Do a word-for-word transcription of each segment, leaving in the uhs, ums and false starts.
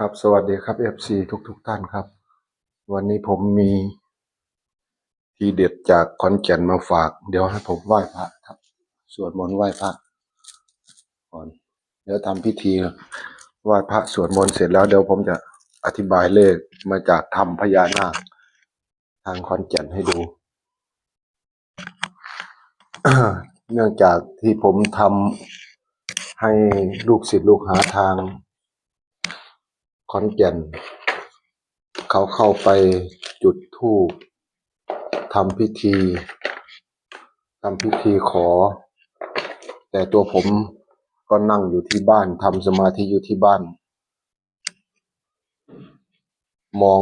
ครับ สวัสดีครับ เอฟซี ทุกๆ ท่านครับ วันนี้ผมมีทีเด็ดจากขอนแก่นมาฝาก เดี๋ยวให้ผมไหว้พระครับ สวดมนต์ไหว้พระก่อน เดี๋ยวทำพิธีไหว้พระสวดมนต์เสร็จแล้ว เดี๋ยวผมจะอธิบายเลขมาจากถ้ำพญานาคทางขอนแก่นให้ดู เนื่องจากที่ผมทำให้ลูกศิษย์ลูกหาทางขอนแก่น เขาเข้าไปจุดธูปทำพิธีทำพิธีขอ แต่ตัวผมก็นั่งอยู่ที่บ้านทำสมาธิอยู่ที่บ้าน มอง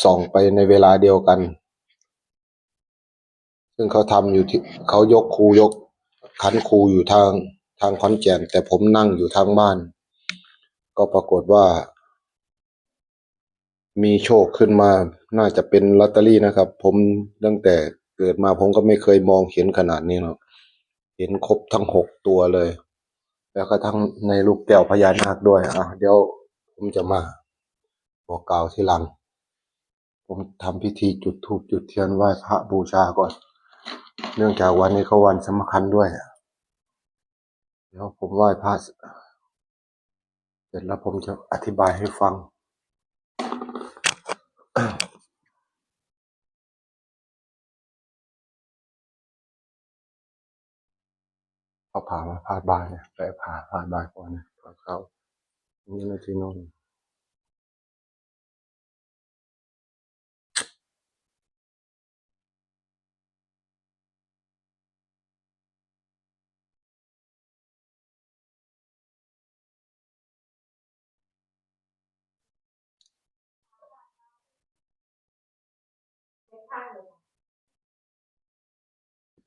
ส่องไปในเวลาเดียวกัน ซึ่งเขาทำอยู่ที่เขายกครูยกขันครูอยู่ทางทางขอนแก่น แต่ผมนั่งอยู่ทางบ้าน ก็ปรากฏว่า มีโชคขึ้นมา น่าจะเป็นลอตเตอรี่นะครับ ผมตั้งแต่เกิดมาผมก็ไม่เคยมองเห็นขนาดนี้หรอก เห็นครบทั้งหกตัวเลย แล้วก็ทั้งในลูกแก้วพญานาคด้วย อ่ะ เดี๋ยวผมจะมาบอกกล่าวทีหลัง ผมทำพิธีจุดธูปจุดเทียนไหว้พระบูชาก่อน เนื่องจากวันนี้ก็วันสำคัญด้วย เดี๋ยวผมไหว้พระเสร็จแล้วผมจะอธิบายให้ฟัง เอาผ้ามาพาดบ่าเนี่ย ไปเอาผ้าพาดบ่าก่อนเนี่ย ก่อนเข้า นี่นะที่นอน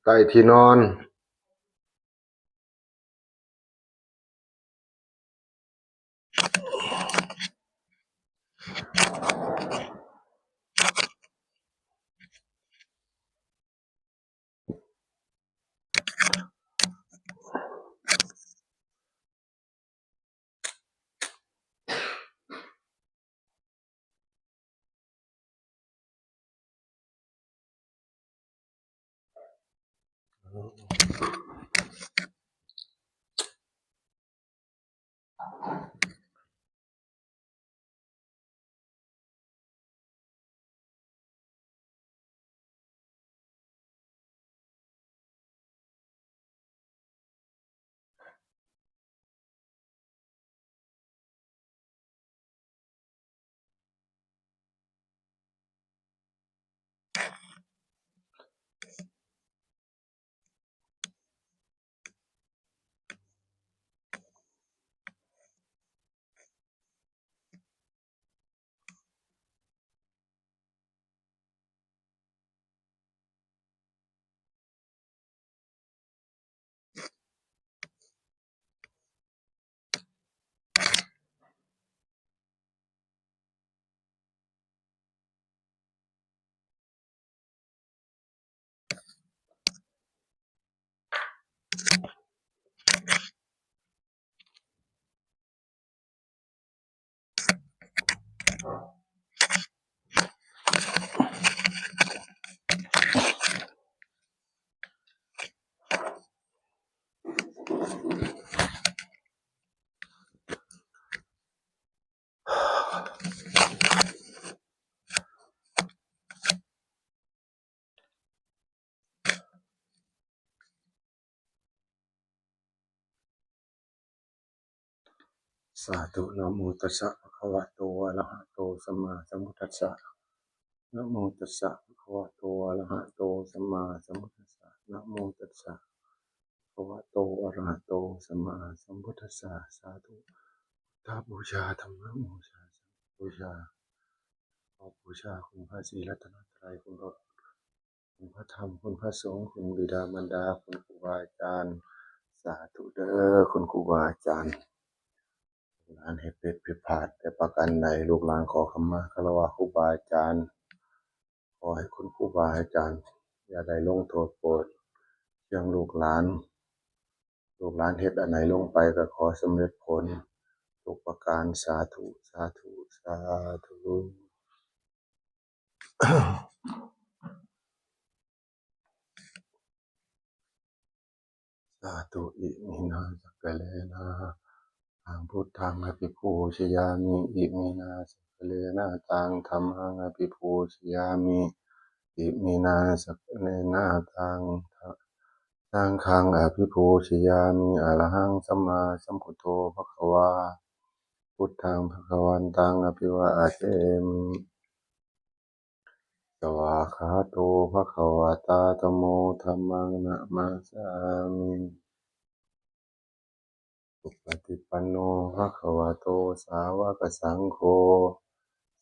ใต้ที่นอน สาธุ นะโมตัสสะ ภะคะวะโต อะระหะโต สัมมาสัมพุทธัสสะ นะโมตัสสะ ภะคะวะโต อะระหะโต สัมมาสัมพุทธัสสะ นะโมตัสสะ ภะคะวะโต อะระหะโต สัมมาสัมพุทธัสสะ สาธุ พุทธบูชา ธัมมบูชา สังฆบูชา ขอบูชาคุณพระศรีรัตนตรัย คุณพระ คุณพระธรรม คุณพระสงฆ์ คุณบิดามารดา คุณครูบาอาจารย์ สาธุเด้อ คุณครูบาอาจารย์ หลานเฮ็ดผิดผิดพลาดแต่ประการใด ลูกหลานขอขมาคารวะครูบาอาจารย์ ขอให้คุณครูบาอาจารย์ อย่าได้ลงโทษโปรดเคืองลูกหลาน ลูกหลานเฮ็ดอันใดลงไปก็ขอสำเร็จผลทุกประการ สาธุ สาธุ าธุ สาธุ อิมินา สักกะเลนะ ตัง พุทธัง อภิปูชยามิ อิมินา สักกะเลนะ ตัง ธัมมัง อภิปูชยามิ อิมินา สักกะเลนะ ตัง สังฆัง อภิปูชยามิ อะระหัง สัมมาสัมพุทโธ ภะคะวา พุทธัง ภะคะวันตัง อภิวาเทมิ สวากขาโต ภะคะวะตา ธัมโม ธัมมัง นะมาสามิ สุปฏิปันโน ภะคะวะโต สาวกสังโฆ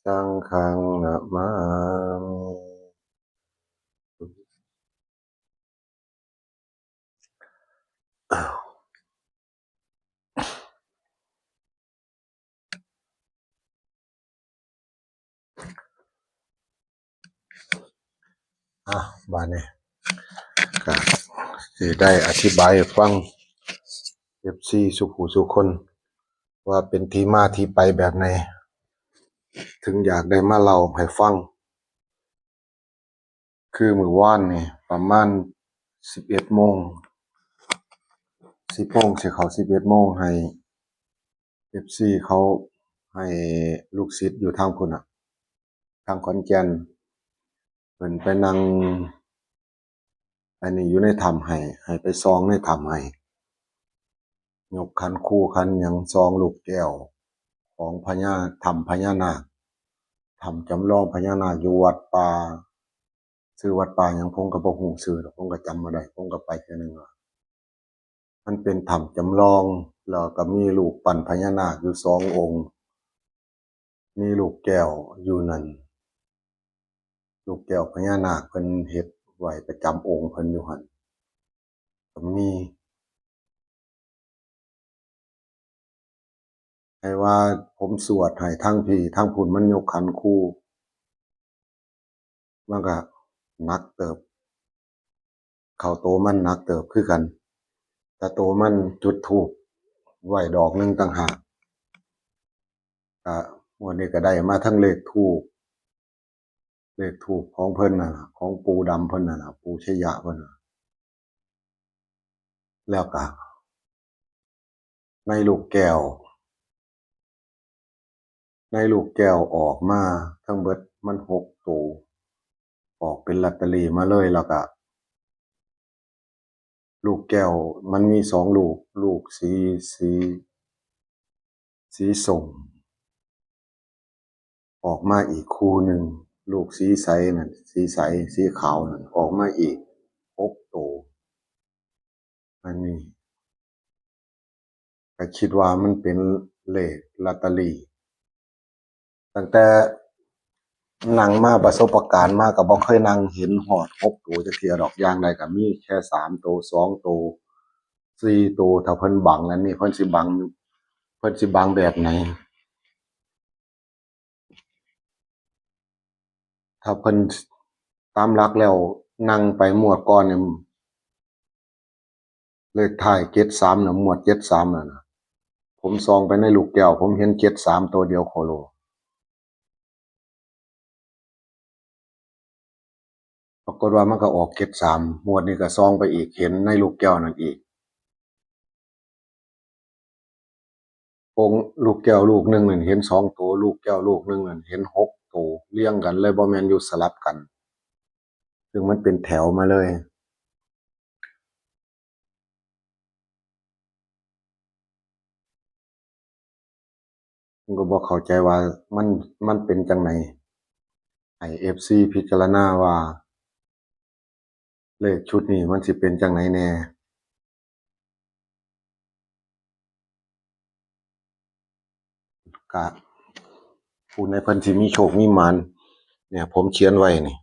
สังฆัง นะมามิ อ่ะ บาดนี้ ก็สิได้อธิบายให้ฟัง เอฟซี สุผู้สุคน ว่าเป็นที่มาที่ไปแบบไหน ถึงอยากได้มาเล่าให้ฟัง คือมื้อวานนี่ประมาณ สิบเอ็ดโมง สิบโมง สิเข้า สิบเอ็ดโมง ให้ เอฟซี เขา ให้ลูกศิษย์อยู่ทางพุ้นน่ะ ทางขอนแก่น เพิ่นไปนั่ง อันนี้อยู่ในถ้ำไห้ ให้ไปส่องในถ้ำไห้ ยกขันครูขันหยังส่องลูกแก้ว ของพญา ถ้ำพญานาค ถ้ำจำลองพญานาคอยู่วัดป่า ชื่อวัดป่าหยังผมก็บ่ฮู้ชื่อดอก ผมก็จำบ่ได้ ผมก็ไปเทื่อหนึ่งละ มันเป็นถ้ำจำลอง แล้วก็มีรูปปั้นพญานาคอยู่สององค์ มีลูกแก้วอยู่นั่น ลูกแก้วพญานาคเพิ่นเฮ็ดไว้ประจำองค์เพิ่นอยู่หั่น ก็มี ให้ว่าผมสวดให้ทางพี้ ทางพุ้นมันยกขันครู มันก็หนักเติบ เข้าโตมันหนักเติบคือกัน แต่โตมันจุดธูปไว้ดอกหนึ่งต่างหาก ก็งวดนี้ก็ได้มาทั้งเลขธูป เลขธูปของเพิ่นน่ะล่ะ ของปู่ดำเพิ่นน่ะล่ะ ปู่ชยะเพิ่นน่ะ แล้วก็ ในลูกแก้ว ในลูกแก้วออกมาทั้งเบิดมันหกโต ออกเป็นลอตเตอรี่มาเลย แล้วก็ ลูกแก้วมันมีสองลูก ลูกสี สี สีส้ม ออกมาอีกคู่หนึ่ง ลูกสีใสนั่น สีใส สีขาวนั่น ออกมาอีกหกโต อันนี้ ก็คิดว่ามันเป็นเลขลอตเตอรี่ ตั้งแต่นั่งมาประสบการณ์มาก็บ่เคยนั่งเห็นฮอดหกโตจักเทื่อดอก อย่างใดก็มีแค่สามโต สองโต สี่โต ถ้าเพิ่นบัง อันนี้เพิ่นสิบัง เพิ่นสิบังแบบไหน ถ้าเพิ่นตามหลักแล้วนั่งไปงวดก่อนเนี่ย เลขท้ายเจ็ดสามน่ะ งวดเจ็ดสามน่ะนะ ผมส่องไปในลูกแก้ว ผมเห็นเจ็ดสามตัวเดียวโคโล ปรากฏว่ามันก็ออกเจ็ดสาม งวดนี้ก็ส่องไปอีก เห็นในลูกแก้วนั่นอีก องค์ลูกแก้วลูกหนึ่งนั่นเห็นสองตัว ลูกแก้วลูกหนึ่งนั่นเห็นหกตัว เรียงกันเลย บ่แม่นอยู่สลับกัน ซึ่งมันเป็นแถวมาเลย ผมก็บ่เข้าใจว่ามัน มันเป็นจั่งใด ให้เอฟซีพิจารณาว่า เลขชุดนี้มันสิเป็นจั่งใดแน่ กะ ผู้ใดเพิ่นสิมีโชคมีหมาน เนี่ย ผมเขียนไว้นี่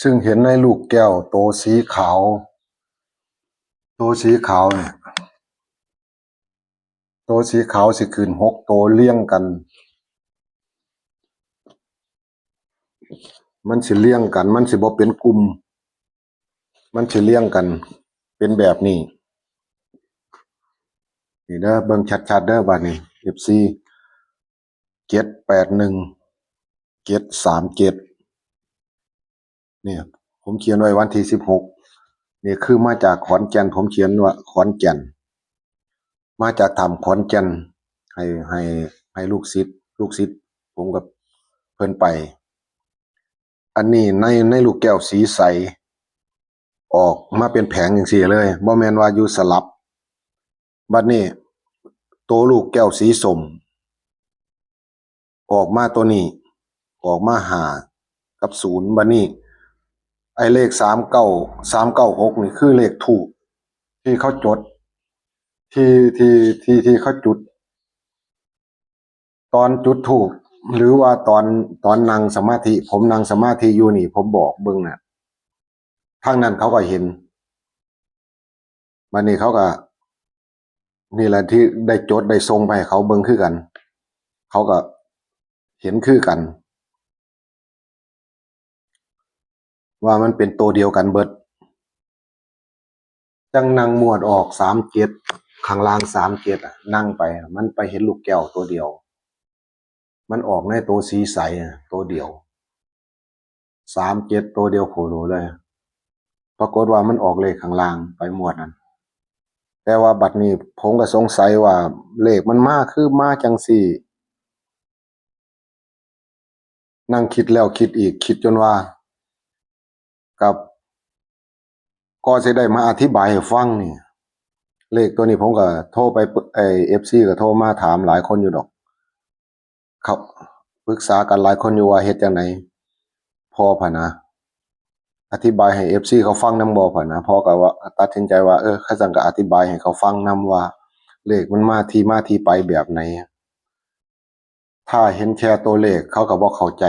ซึ่งเห็นในลูกแก้วโตสีขาว โตสีขาวเนี่ย โตสีขาวสิขึ้นหกโตเรียงกัน มันสิเรียงกัน มันสิบ่เป็นกลุ่ม มันสิเรียงกัน เป็นแบบนี้ นี่เด้อ เบิ่งชัดๆเด้อบัดนี้ เอฟซี เจ็ดแปดหนึ่ง เจ็ดสามเจ็ด เนี่ย ผมเขียนไว้วันที่สิบหก นี่คือมาจากขอนแก่น ผมเขียนว่าขอนแก่น มาจากถ้ำขอนแก่น ให้ ให้ ให้ลูกศิษย์ ลูกศิษย์ผมกับเพิ่นไป อันนี้ใน ในลูกแก้วสีใส ออกมาเป็นแผงจังซี้เลย บ่แม่นว่าอยู่สลับ บัดนี้ ตัวลูกแก้วสีส้ม ออกมาตัวนี้ ออกมาห้ากับศูนย์ บัดนี้ ไอ้เลขสามเก้า สามเก้าหก นี่คือเลขธูปที่เขาจด ที่ ที่ ที่ ที่เขาจุด ตอนจุดธูป หรือว่าตอน ตอนนั่งสมาธิ ผมนั่งสมาธิอยู่นี่ ผมบอกเบิ่งน่ะ ทางนั้นเขาก็เห็น บัดนี้เขาก็ นี่แหละที่ได้จดได้ส่งไปให้เขาเบิ่งคือกัน เขาก็เห็นคือกัน ว่ามันเป็นตัวเดียวกันเบิด จั่งนั่งมวดออก สามเจ็ด ข้างล่าง สามเจ็ด อะ นั่งไป มันไปเห็นลูกแก้วตัวเดียว มันออกในตัวสีใสอะ ตัวเดียว สามเจ็ด ตัวเดียวโคโลเลย ปรากฏว่ามันออกเลขข้างล่างไปมวดนั้น แต่ว่าบัดนี้ผมก็สงสัยว่าเลขมันมาคือมาจังซี้ นั่งคิดแล้วคิดอีก คิดจนว่า กับ ก็สิได้มาอธิบายให้ฟังนี่ เลขตัวนี้ผมก็โทรไป ไอ้ เอฟซี ก็โทรมาถามหลายคนอยู่ดอก ครับ ปรึกษากันหลายคนอยู่ว่าเฮ็ดจั่งใด พ่อพะนะ อธิบายให้ เอฟซี เขาฟังนำบ่พะนะ พ่อก็ว่า ตัดสินใจว่า เออ คันซั้นก็อธิบายให้เขาฟังนำว่า เลขมันมาที่มาที่ไปแบบไหน ถ้าเห็นแค่ตัวเลขเขาก็บ่เข้าใจ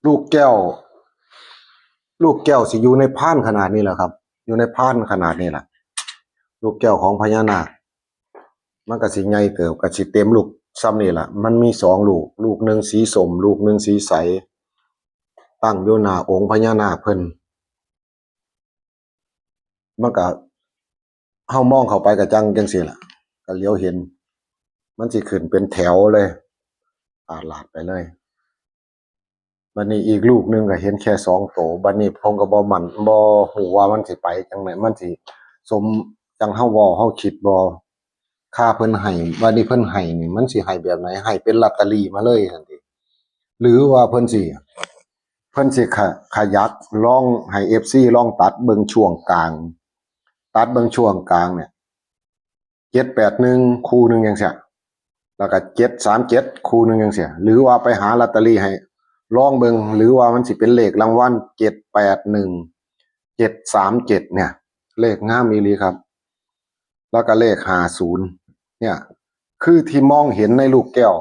ลูกแก้ว ลูกแก้วสิอยู่ในพานขนาดนี้แหละครับ อยู่ในพานขนาดนี้แหละ ลูกแก้วของพญานาค มันก็สิใหญ่เติบ ก็สิเต็มลูกส่ำนี่ล่ะ มันมีสองลูก ลูกหนึ่งสีส้ม ลูกหนึ่งสีใส ตั้งอยู่หน้าองค์พญานาคเพิ่น มันก็ เฮามองเข้าไปก็จั่งจั่งซี้ล่ะ ก็เหลียวเห็น มันสิขึ้นเป็นแถวเลย อาดลาดไปเลย บัดนี้อีกลูกหนึ่งก็เห็นแค่สองโต บัดนี้ผมก็บ่มั่น บ่ฮู้ว่ามันสิไปจั่งใด มันสิสมจั่งเฮาเว้าเฮาคิดบ่ ค่าเพิ่นให้ บัดนี้เพิ่นให้นี่ มันสิให้แบบไหน ให้เป็นลอตเตอรี่มาเลยซั่นติ หรือว่าเพิ่นสิ เพิ่นสิขะ ขยักลองให้ เอฟซี ลองตัดเบิ่งช่วงกลาง ตัดเบิ่งช่วงกลางเนี่ย เจ็ดแปดหนึ่ง คู่หนึ่งจั่งซี้ แล้วก็ เจ็ดสามเจ็ด คู่หนึ่งจั่งซี้ หรือว่าไปหาลอตเตอรี่ให้ลองเบิ่ง หรือว่ามันสิเป็นเลขรางวัล เจ็ดแปดหนึ่ง เจ็ดสามเจ็ด เนี่ย เลขงามอีหลีครับ แล้วก็เลข ห้าศูนย์ เนี่ย คือที่มองเห็นในลูกแก้ว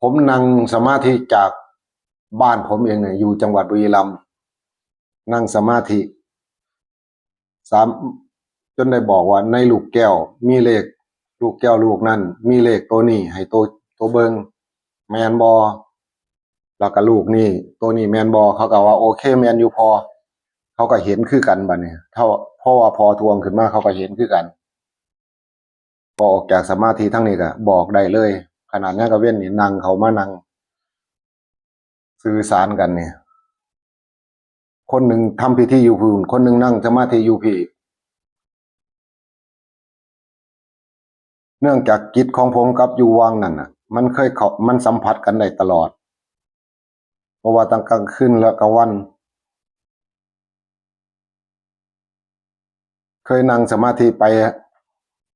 ผมนั่งสมาธิจากบ้านผมเองเนี่ย อยู่จังหวัดบุรีรัมย์ นั่งสมาธิ สาม จนได้บอกว่าในลูกแก้วมีเลข ลูกแก้วลูกนั้นมีเลขตัวนี้ให้ตัว ตัวเบิ่ง แม่นบ่ แล้วก็ลูกนี้ ตัวนี้แม่นบ่ เขาก็ว่า โอเค แม่นอยู่พ่อ เขาก็เห็นคือกันบัดนี้ เท่า เพราะว่าพ่อทวงขึ้นมา เขาก็เห็นคือกัน พอออกจากสมาธิทั้งนี้ก็บอกได้เลย ขนาดยามกลางเว็นนี่นั่ง เขามานั่งสื่อสารกันนี่ คนหนึ่งทำพิธีอยู่พู้น คนหนึ่งนั่งสมาธิอยู่พี้ เนื่องจากจิตของผมกับอยู่วังนั่นน่ะ มันเคยเข้า มันสัมผัสกันได้ตลอด เพราะว่าตั้งกลางคืนและกลางวัน เคยนั่งสมาธิไป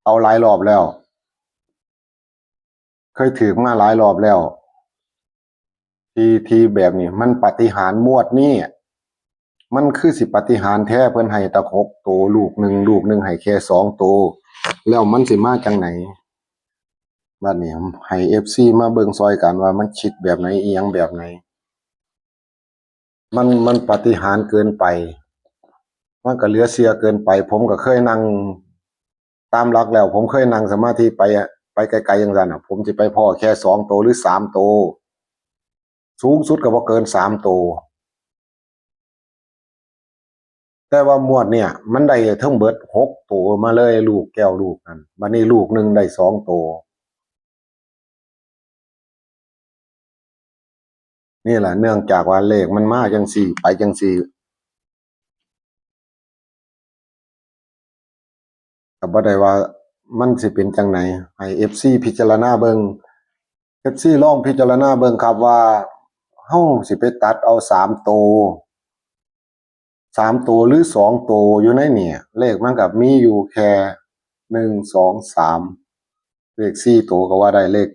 เอาหลายรอบแล้ว เคยถืกมาหลายรอบแล้ว ที่ ที่แบบนี้ มันปาฏิหาริย์งวดนี้ มันคือสิปาฏิหาริย์แท้ เพิ่นให้ตั้งหกโต ลูกหนึ่ง ลูกหนึ่งให้แค่สองโต แล้วมันสิมาจั่งใด บัดนี้ให้ เอฟซี มาเบิ่งซอยกันว่ามันคิดแบบไหน อิหยังแบบไหน มัน มันปาฏิหาริย์เกินไป มันก็เหลือเชื่อเกินไป ผมก็เคยนั่ง ตามหลักแล้ว ผมเคยนั่งสมาธิไปอะ ไปไกลๆจั่งซั้นน่ะ ผมสิไปพ้อแค่สองโตหรือสามโต สูงสุดก็บ่เกินสามโต แต่ว่างวดเนี่ย มันได้ทั้งเบิดหกตัวมาเลย ลูกแก้วลูกนั้น บัดนี้ลูกหนึ่งได้สองตัว นี่แหละ เนื่องจากว่าเลขมันมาจังซี่ ไปจังซี่ ก็บ่ได้ว่ามันสิเป็นจังใด ให้เอฟซีพิจารณาเบิ่ง เอฟซีลองพิจารณาเบิ่งครับว่า เฮาสิไปตัดเอาสามตัว สามตัวหรือสองตัวอยู่ในเนี่ย เลขมันก็มีอยู่แค่หนึ่ง สอง สาม เลขสี่ตัวก็ว่าได้ เลข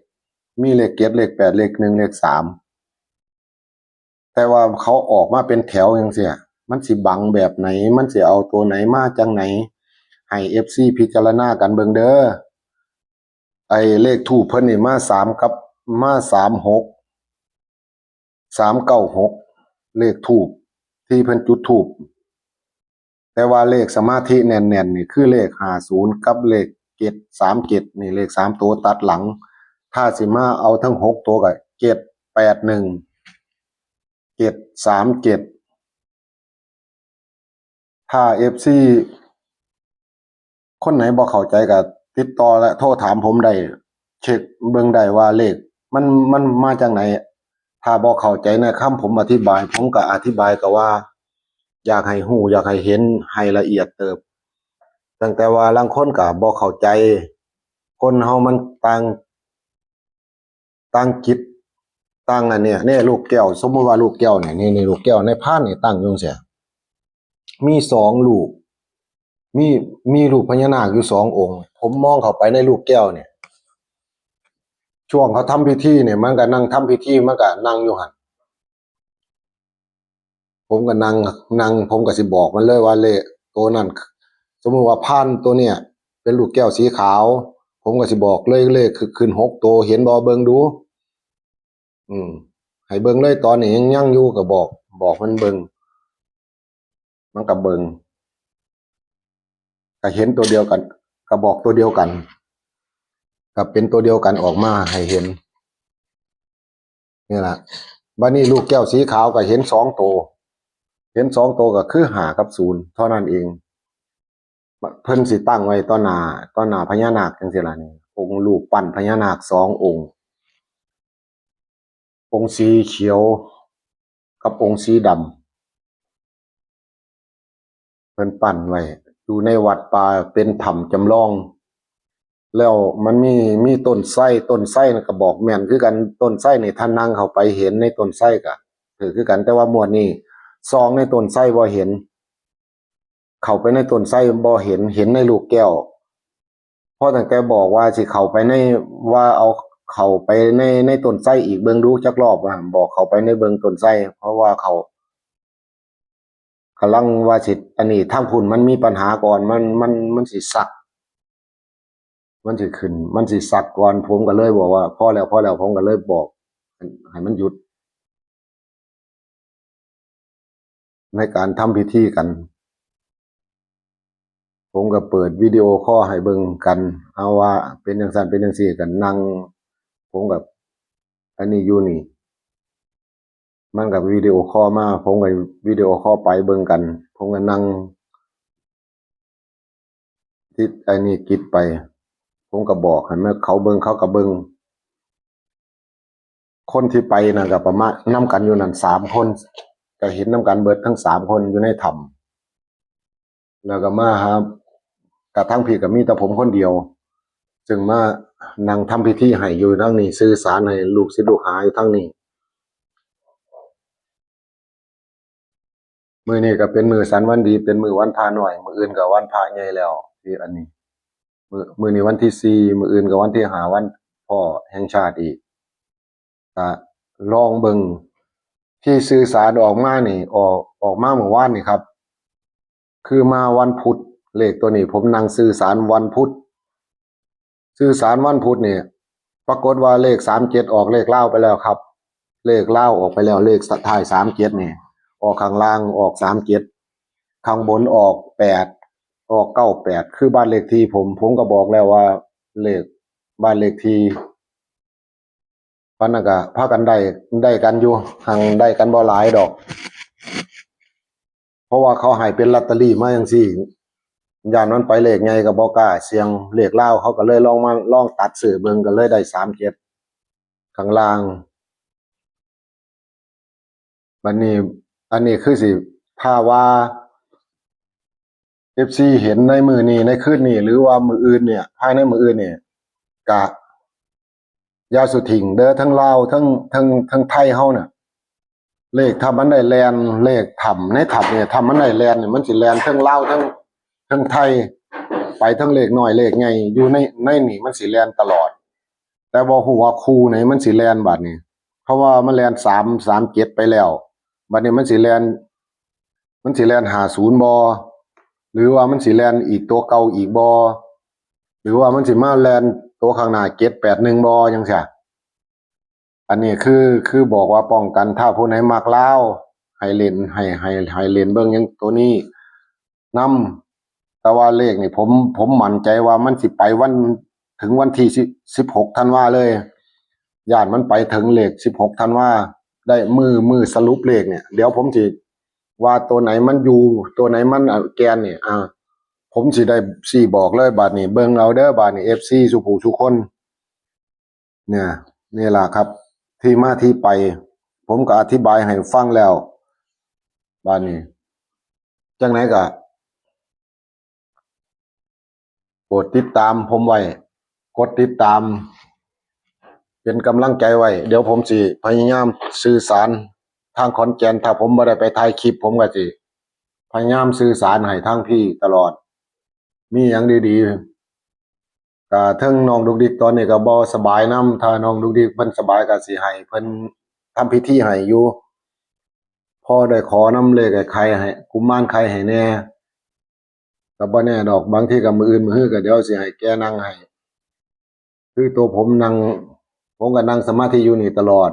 มีเลขเจ็ด เลขแปด เลขหนึ่ง เลขสาม แต่ว่าเขาออกมาเป็นแถวจังซี้ มันสิบังแบบไหน มันสิเอาตัวไหนมาจังไหน ให้เอฟซีพิจารณากันเบิ่งเด้อ ไอ้เลขธูปเพิ่นนี่มาสามกับ มาสามหก สามเก้าหก เลขธูปที่เพิ่นจุดธูป แต่ว่าเลขสมาธิแน่นๆ นี่คือเลขห้าศูนย์กับเลขเจ็ดสามเจ็ด นี่เลขสามตัวตัดหลัง ถ้าสิมาเอาทั้งหกตัวก็ เจ็ดแปดหนึ่ง เจ็ดสามเจ็ด ถ้าเอฟซีคนไหนบ่เข้าใจก็ติดต่อและโทรถามผมได้ เช็คเบิ่งได้ว่าเลขมัน มันมาจากไหน ถ้าบ่เข้าใจในคำผมอธิบาย ผมก็อธิบายก็ว่า อยากให้ฮู้ อยากให้เห็นให้ละเอียดเติบ ตั้งแต่ว่าลางคนก็บ่เข้าใจ คนเฮามันต่าง ต่างจิต ต่างอันเนี้ย เนี่ยลูกแก้ว สมมุติว่าลูกแก้วเนี่ย นี่ นี่ลูกแก้วในพานนี่ตั้งอยู่จั่งซี้ มีสองลูก มี มีรูปพญานาคอยู่สององค์ ผมมองเข้าไปในลูกแก้วเนี่ย ช่วงเขาทำพิธีเนี่ย มันก็นั่งทำพิธี มันก็นั่งอยู่หั่น ผมก็นั่ง นั่ง ผมก็สิบอกมันเลยว่าเลขตัวนั้น สมมุติว่าพานตัวเนี้ย เป็นลูกแก้วสีขาว ผมก็สิบอกเลย เลขคือขึ้นหกตัว เห็นบ่ เบิ่งดู อืม ให้เบิ่งเลย ตอนนี้ยัง ยังอยู่ก็บอก บอกมันเบิ่ง มันก็เบิ่ง ก็เห็นตัวเดียวกัน ก็บอกตัวเดียวกัน ก็เป็นตัวเดียวกันออกมาให้เห็น นี่ล่ะ บัดนี้ลูกแก้วสีขาวก็เห็นสองตัว เห็นสองตัวก็คือห้ากับศูนย์ เท่านั้นเอง เพิ่นสิตั้งไว้ต่อหน้า ต่อหน้าพญานาคจั่งซี้ล่ะนี่ องค์รูปปั้นพญานาคสององค์ องค์สีเขียวกับองค์สีดำ เพิ่นปั้นไว้ อยู่ในวัดป่า เป็นถ้ำจำลอง แล้วมันมี มีต้นไทร ต้นไทรนั่นก็บอกแม่นคือกัน ต้นไทรนี่ถ้านั่งเข้าไปเห็นในต้นไทรก็ถืกคือกัน แต่ว่างวดนี้ส่องในต้นไทรบ่เห็น เข้าไปในต้นไทรบ่เห็น เห็นในลูกแก้ว พอตั้งแต่บอกว่าสิเข้าไปใน ว่าเอาเข้าไปใน ในต้นไทรอีกเบิ่งดูจักรอบ ว่าบอกเข้าไปในเบิ่งต้นไทร เพราะว่าเขากำลังว่าสิ อันนี้ทางพุ้นมันมีปัญหาก่อน มัน มัน มันสิสัก มันสิขึ้น มันสิสักก่อน ผมก็เลยบอกว่า พอแล้ว พอแล้ว ผมก็เลยบอกให้มันหยุด ในการทำพิธีกัน ผมก็เปิดวิดีโอคอลให้เบิ่งกัน เอาว่าเป็นจั่งซั้นเป็นจั่งซี้ ก็นั่ง ผมก็ อันนี้อยู่นี่ มันก็วิดีโอคอลมา ผมก็วิดีโอคอลไปเบิ่งกัน ผมก็นั่ง ติดไอ้นี่กิจไป ผมก็บอกให้มัน เขาเบิ่ง เขาก็เบิ่ง คนที่ไปนั่นก็ประมาณนำกันอยู่นั่นสามคน ก็เห็นนำกันเบิดทั้งสามคนอยู่ในถ้ำ แล้วก็มาหา กะทางพี้ก็มีแต่ผมคนเดียว ซึ่งมานั่งทำพิธีให้อยู่ทางนี้ สื่อสารให้ลูกศิษย์ลูกหาอยู่ทางนี้ มื้อนี้ก็เป็นมื้อสันวันดี เป็นมื้อวันพระน้อย มื้ออื่นก็วันพระใหญ่แล้ว ที่อันนี้ มื้อ มื้อนี้วันที่สี่ มื้ออื่นก็วันที่ห้า วันพ่อแห่งชาติอีก ก็ลองเบิ่ง ที่สื่อสารออกมานี่ ออก ออกมาเมื่อวานนี่ครับ คือมาวันพุธ เลขตัวนี้ผมนั่งสื่อสารวันพุธ สื่อสารวันพุธนี่ ปรากฏว่าเลขสามเจ็ดออกเลขลาวไปแล้วครับ เลขลาวออกไปแล้ว เลขท้ายสามเจ็ดนี่ ออกข้างล่างออกสามเจ็ด ข้างบนออกแปด ออกเก้าแปด คือบ้านเลขที่ผม ผมก็บอกแล้วว่าเลขบ้านเลขที่ วันนั้นก็พากันได้ ได้กันอยู่ หังได้กันบ่หลายดอก เพราะว่าเขาให้เป็นลอตเตอรี่มาจั่งซี้ ย่านมันไปเลขใหญ่ก็บ่กล้าเสี่ยง เลขลาวเขาก็เลยลองมา ลองตัดซื้อเบิ่ง ก็เลยได้สามเจ็ดข้างล่าง บัดนี้ อันนี้คือสิ ถ้าว่า เอฟซี เห็นในมื้อนี้ ในคืนนี้ หรือว่ามื้ออื่นเนี่ย ภายในมื้ออื่นเนี่ย กะ อย่าสุถิ่งเด้อ ทั้งลาว ทั้ง ทั้ง ทั้งไทยเฮาน่ะ เลขถ้ามันได้แล่น เลขถ้ำ ในถ้ำเนี่ย ถ้ามันได้แล่นเนี่ย มันสิแล่นทั้งลาว ทั้ง ทั้งไทย ไปทั้งเลขน้อยเลขใหญ่ อยู่ใน ในนี่มันสิแล่นตลอด แต่บ่ฮู้ว่าคู่ไหนมันสิแล่นบาดนี้ เพราะว่ามันแล่นสาม สามเจ็ดไปแล้ว บัดนี้มันสิแล่น มันสิแล่นห้าศูนย์บ่ หรือว่ามันสิแล่นอีกตัวเก่าอีกบ่ หรือว่ามันสิมาแล่นตัวข้างหน้า เจ็ดแปดหนึ่งบ่ จั่งซี้ อันนี้คือ คือบอกว่าป้องกัน ถ้าผู้ไหนมักลาว ให้เล่น ให้ ให้ ให้เล่นเบิ่งอย่างตัวนี้นำ แต่ว่าเลขนี่ผม ผมมั่นใจว่ามันสิไปวัน ถึงวันที่สิบ สิบหกธันวาเลย ย่านมันไปถึงเลขสิบหกธันวา ได้มื้อ มื้อสรุปเลขเนี่ย เดี๋ยวผมสิว่าตัวไหนมันอยู่ ตัวไหนมัน อ่ะ แกนเนี่ย อ่า ผมสิได้สิบอกเลยบาดนี้ เบิ่งเอาเด้อบาดนี้ เอฟซี สู่ผู้สู่คน เนี่ย นี่ล่ะครับ ที่มาที่ไป ผมก็อธิบายให้ฟังแล้ว บาดนี้ จั่งไหนก็ โปรดติดตามผมไว้ กดติดตาม เป็นกำลังใจไว้ เดี๋ยวผมสิพยายามสื่อสารทางขอนแก่น ถ้าผมบ่ได้ไปถ่ายคลิป ผมก็สิพยายามสื่อสารให้ทางพี่ตลอด มีหยังดีๆ ก็เทิงน้องดุกดิกตอนนี้ก็บ่สบายนำ ถ้าน้องดุกดิกเพิ่นสบายก็สิให้เพิ่นทำพิธีให้อยู่ พอได้ขอนำเลขไอ้ไข่ให้ กุมารไข่ให้แหน่ ก็บ่แน่ดอก บางทีก็มื้ออื่นมื้อฮือก็เดี๋ยวสิให้แกนั่งให้ คือตัวผมนั่ง ผมก็นั่งสมาธิอยู่นี่ตลอด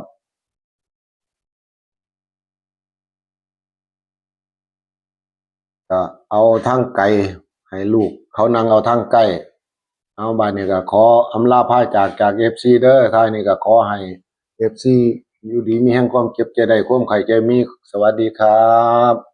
ก็เอาทางไกลให้ลูกเขานั่งเอาทางใกล้ เอาบาดนี้ก็ขออำลาพาจาก จาก เอฟซี เด้อ ท้ายนี้ก็ขอให้ เอฟซี อยู่ดีมีแฮง ความเจ็บจะได้ ความไข้จะมี สวัสดีครับ